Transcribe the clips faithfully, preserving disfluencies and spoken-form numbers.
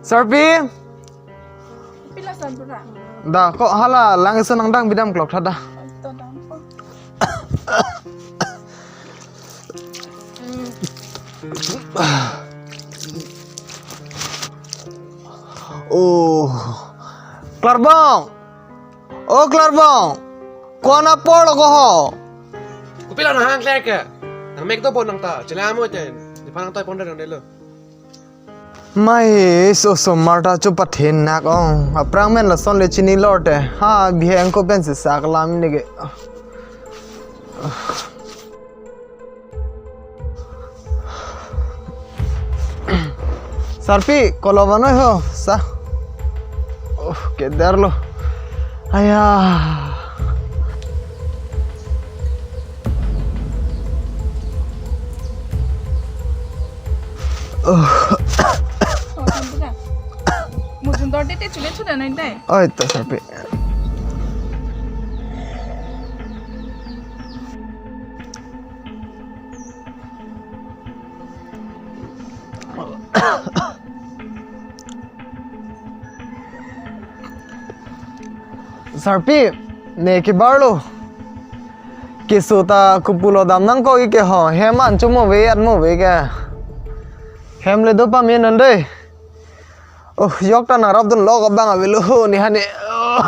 Sarpi? Pila san pura? Da, ko hala lang iso nangdang bidam klok tha da. To dang ko. Oh. Klarbong. Oh, Klarbong. Ko-an apor lo ko ho? Kopilo nang hang kler ke? Nang mek do bon nang ta. Chela amo ten. Di panang toy ponder nang delo. Mai, so so marta chu pathen nak ong. Aphrang men lason le chini lor te. Ha, biheng ko pen si sak lam ni ke. Sarpi, kolo vanoi ho, sa. Oh, keder lo. Aya. Oh. Mujun dor dete chule chule nai dai. Oi to, Sarpi. Sarpi, ne kebar lo. Keso ta kopulo dam nangkok ke ho, hem an chomo ve at mo ve ke. Hem le do pame non dei. Oh, yok ta nang rap dun lo abang avelo ho ne hane. Oh.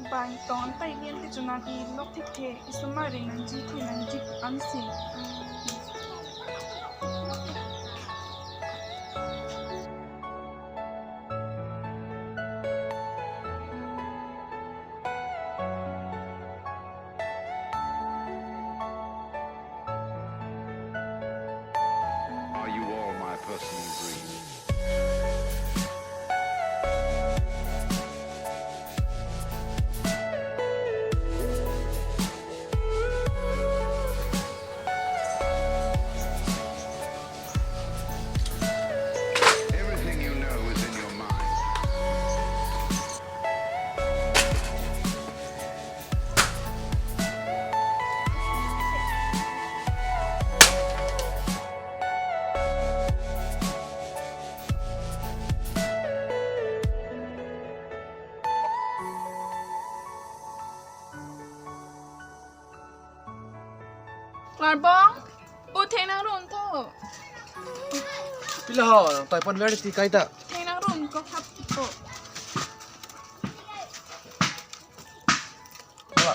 Bang ton pai nian ti chunang i lok thekthe, isomar ri nangji the nangji ansi. Are you all my personal dreams? Everything you know is in your mind. Klarbong, o theng nang rum tho. Pila ho, tai pon ver ti kai ta. Theng nang rum ko khap ko. Wala.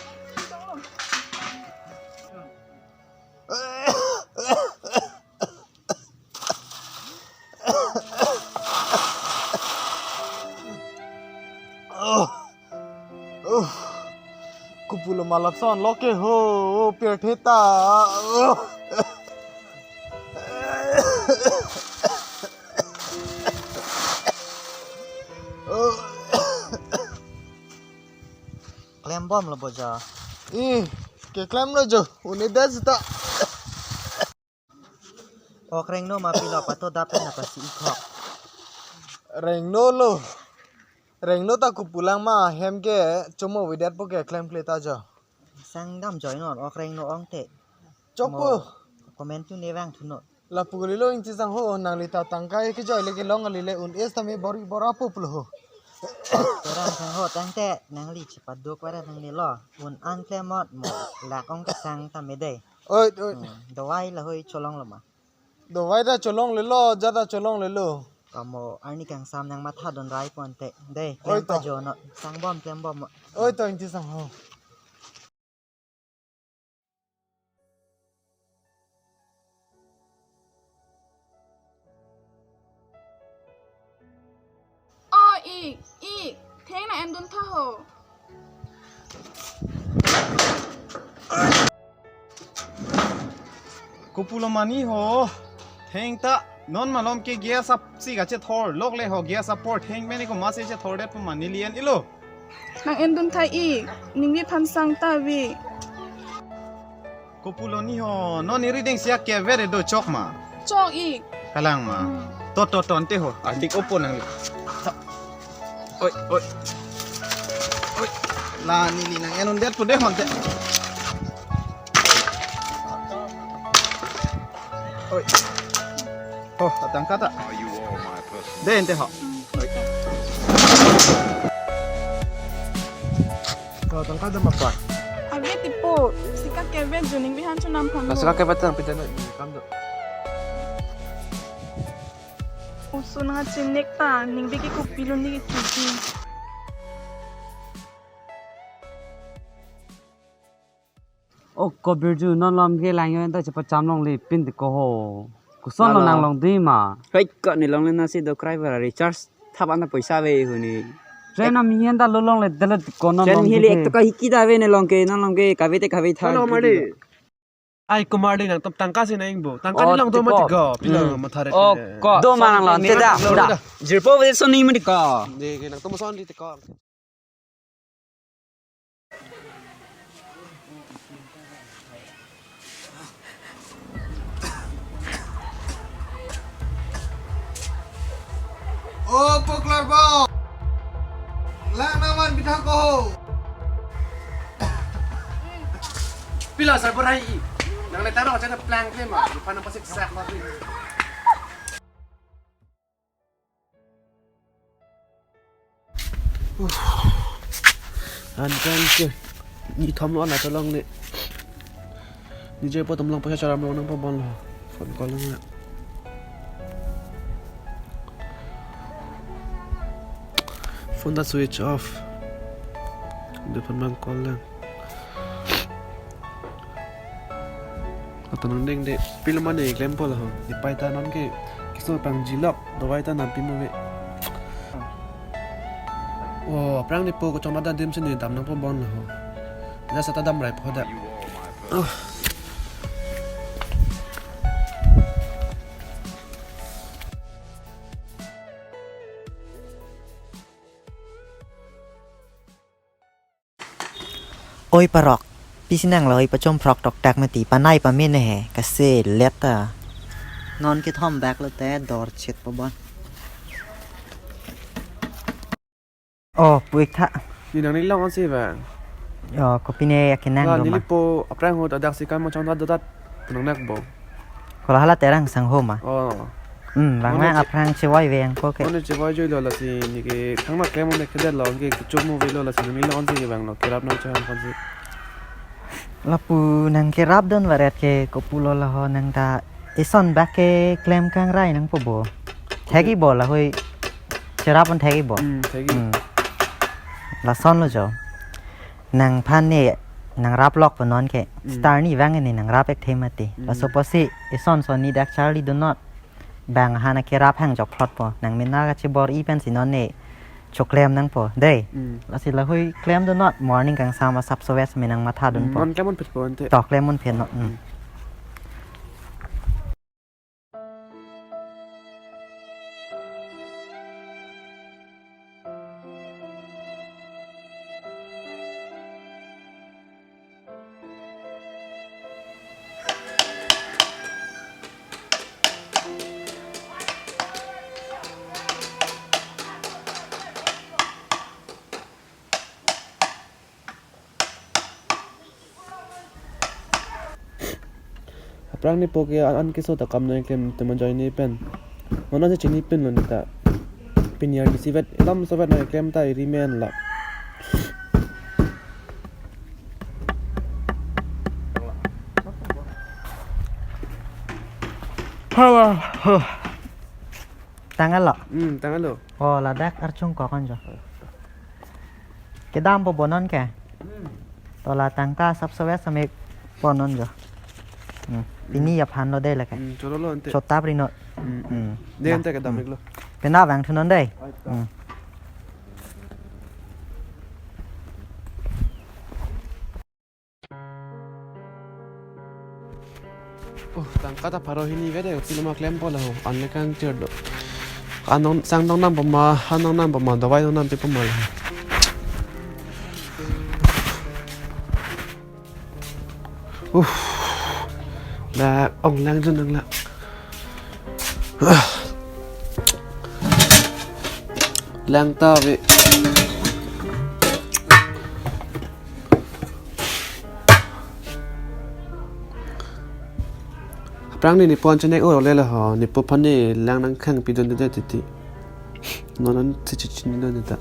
Oh, oh. Kopulo ma lason lo ke ho, oh, pirthe ta. Oh. Oh. Klem bom lo bo jo. Ih, keklem lo jo. Uni das ta. Ok rengno ma pilo pato dap na pasi ikhok. Rengno lo. Rengno ta kopulang ma hem ke chomo vedet po ke klemkle ta jo. Sang dam joi non ok rengno ong te. Chokpo. Mo comment tu ne vang thu non. Lapu kali lo Ingti sangho nangli ta tangkai kejoi le kelong kali le un es tame bor bor apo pulo ho. Terang sangho tangte nangli chepaduk vara nangli lo. Un an klemot mo lak ong kesang tame dei. Oi, oi. Hmm, dawai lahoi cholong lo ma. Dawai ta cholonglelo, ja ta cholonglelo. Kamo arni kangsam nang matha don rai ponte. Dei, oi, klem to. Pajono, sang bom, klem bom. Oi, to Ingti sangho. O, ik, ik, theng nang endun tha ho. Kopulo mani ho, theng ta, non malom ke gas ap si kachethor, lok le ho gas apor, theng mene ko masi chethor det po mani lien ilo. Nang endun tha ik, ningni phan sang ta vi. Kopulo ni ho, non iri deng siak ke vere do chok ma. Chok ik. Kalang ma. To, to, to, ante ho. Atik opo nang. Oi, oi. Oi. La neli nang en-un det po de ho ante. Oi. Ho, atangka ta. De ante ho. Oi. Ho, tangka dam apa? Ave tipo, sika keve juning bihan chunam phan. La sika keve tang pita na kam do. Oso nang chinek ta, ning biki kopi lun di kiti. O ko Birju, non lom ke lang yo enta chepacham longle pin ti ko ho. Kuson lo nang long di ma. Hei, ko ne longle nasi do krai bara recharge thap an ta poisa ave huni. Train ami hen ta lo longle dele ti ko non. Train long mi heli di ek ke. Toka hiki ta ave ne long ke, non long ke, kave te kave tha. Hello, Mardi. Ai, Kumar di nang tom tangka si na ingbo. Tangka ni long do ma ti ko. Pila matha re. O ko. Do ma nang long te da. Jirpo ve so ni ma ti ko. De ke nang tom son di ti ko. O poklar bo. Lang naman bithak ko. Pila sa berai. Nang le taro chana plang ke ma. Lupa nang pasik sak ma. Ankan ke ni thom lo na tolong ni. Ni je po tom long pasa charam long nang pabon lo. Phone call lang na. Phone ta switch off. Di phone bang call lang. Ato nang ding de pil mane klem po laho. Di pai ta non ke kiso pang jilok dawai ta nam pi mo ve. O, aphrang ni po ko chong da dim sini dam nang pabon laho. Ja sa ta dam rai po da. Oh. Oi parok, pisi nang lo oi pachom phrok toktak mati, panai pamin he, kase let ta. Non kethom bak lo te dor chit pabon. O, pu ik tha. Ni nang ni long ansi ba. O, kopi ne ya kenang. La do ma. Neli po aphrang ho dadak si kam chong dat dat nang nak bo. Kola hala terang sang ho ma. O. Hmm, bang mane ma che- aphrang chevoi veng ko ke. Mane chevoi joi lo lasi ni ke thang ma klem mane ke det lo ke chom mo ve lo lasi ni lo ansi ke bang lo kerap nang chan kan si. Lapu nang kerap don varet ke kopulo laho nang ta ison bak ke klem kangrai nang po bo. Thek-i bo lahoi cherap an thek-i bo. Hmm, thek-i. Hmm. Lason lo jo. Nang phan ne nang rap lok po non ke. Hmm. Star ni vang ne nang rap ek the mati. Hmm. Laso pusi ison son ni dak charli do not. Bang hana kerap hang jok phlot po. Nang mina kachibor-i pensi non ne choklem nang po. Dei. Hmm. Lasi lahoi klem do not. Morning kangsam asap sowes me nang matha dun po. Hmm, non klem un phet po ante. To klem un phet no. Hmm. Hmm. Aphrang ni po ke an, an keso ta kam nang klem tema join ni pen. Mana si chini pen lo ni ta. Pini arni si vet, elam so vet nang klem ta iri men la. Hawa, huh. Tanglo. Hmm, tanglo. O, ladak archung kok an jo. Kedam po bo non ke? Hmm. To la tangka sap sawes sami po non jo. Hmm. Pini aphan lo dei lake. Hmm, choro lo ante. Chotap ri non. Hmm. Hmm. Dei ante kedam iklo. Pena vang thu non dei. Ai, ta. Hmm. Oh, tangka ta pharo hini kade, pilo ma klem po laho, an le kangchir do. An nong sang nong nam pama, han nong nam pama, dawai nong nam pi pama laho. Uh, la ong lang jun nang la. Lang ta ave. Aphrang ne nipo an chenek olo le ho, nipo aphan ne lang nangkhang pidunde titi. Non an si chechinidunde ta.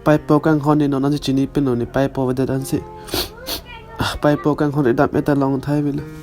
Paipo kanghon ne non an si chini pin lo, ne paipo avedet ansi. Paipo kanghon ridam eta long thai avelo.